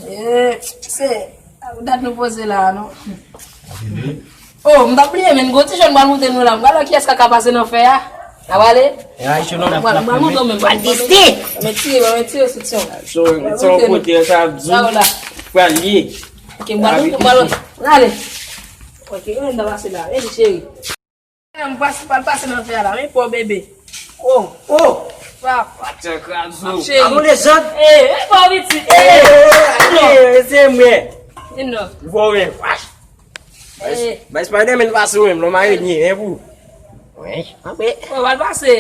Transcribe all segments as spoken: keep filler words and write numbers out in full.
Eh, se dat nou poze la, non? Oh, m t ap bliye, men gwo ti jèn pral moute nou la. M pral wè kiyès k ka pase nan fè a. N ap ale? M pral monte w menm. Pral teste. Mwen tire, mwen tire sou tyon. Sa w la. Pral ye. Ok, m pral monte, m pral. Ale. Ok, mwen ta pase la. Vini, cheri. M pral pase nan fè a la. Men po bebe. Oh, oh. Papa. Atè krazo. Cheri. Alon lejand. Eh, men po pitit. Eh, eh, se mwen. Vini non. Vò men. Bay Spider-Man pase w menm, lòm arenye, men pou. Wi. Anpe. Mwen pral pase.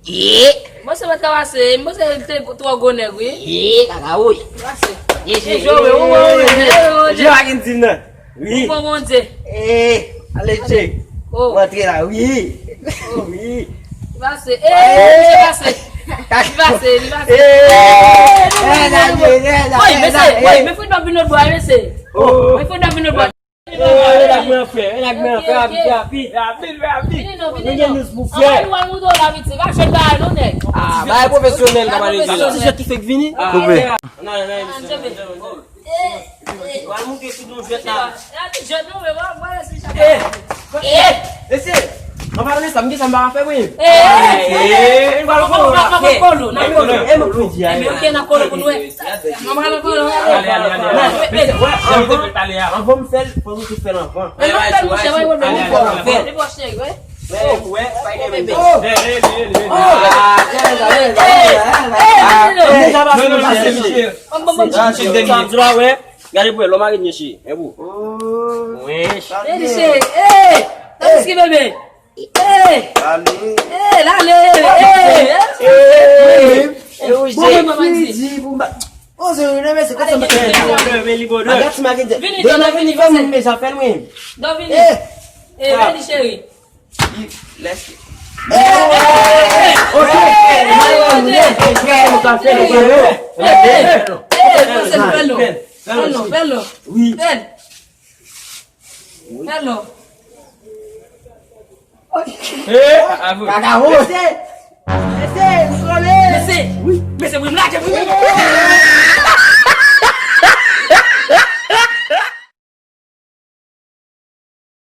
Ye. Mwen se mwen ka pase, mwen se te twò gwo nèg, wi. Ye, kaka woy. Pase. Ye, ye, ye, ye, ye, ye. Jwa gen di nan. Wi. Bon Bondye. Eh, ale tchek. Oh. Mwen antre la, wi. Oh. Wi. Li pase. Eh, li pase. Li pase, li pase. Eh, eh, eh, eh, eh. Woy, mesye, woy, men fout dòm vin lòt bò, mesye. Oh. Men fout dòm vin lòt bò. Oh, men nèg mwen fè, men nèg mwen fè, rapid, rapid. Rapid, rapid. Vini non, vini non. Nou gen news pou fè. Anvan nou al moutre w la, vit se. Pa jwenn bagay non, nèg. Ah, bagay pwofesyonèl, kòman li di la? Ti jwèt ki fèk vini. Ah, koupe. Non, non, non, non. Pral moute tout yon jwèt la. E a ti jwèt non, men mwen, mwen resi chak. Eh, eh, mesye, mwen pa konnen sa, m gen sa m pa ka fè, wi. Eh, eh, mwen pa konnen sa. Eh, mwen kolo, n ap kolo. Eh, mwen kolo, n ap kolo pou nou wè. Mwen pa konnen kolo. Ale, ale, ale, ale. Mesye, wè, anvan, anvan m fè l, fò nou tout fè l anvan. Men mwen fè l, monchè, mwen, mwen, mwen fè l. Mwen fè l. Wè, wè, Spider-Man. Oh! Eh, eh, eh, eh, eh. Ah, tchèlè, tchèlè, tchèlè. Ah, non, non, non, non, non. Sa di la, wè. Gade pou wè, lòm arenye, cheri. E pou. Oh. Wi. Vini, cheri. Eh! Tandis ki bebe. Eh! Ale. Eh, lale. Eh! Eh! Bon, men manman di. Oh, se yon mesye, kòm sa m fè. Vini, vini, vini, vini, vini, vini, vini, vini, vini, vini, vini. Eh, vini, cheri. Let's go. Kaka woy. Mesye, mesye, wi, mesye, wi, m lage, wi, wi.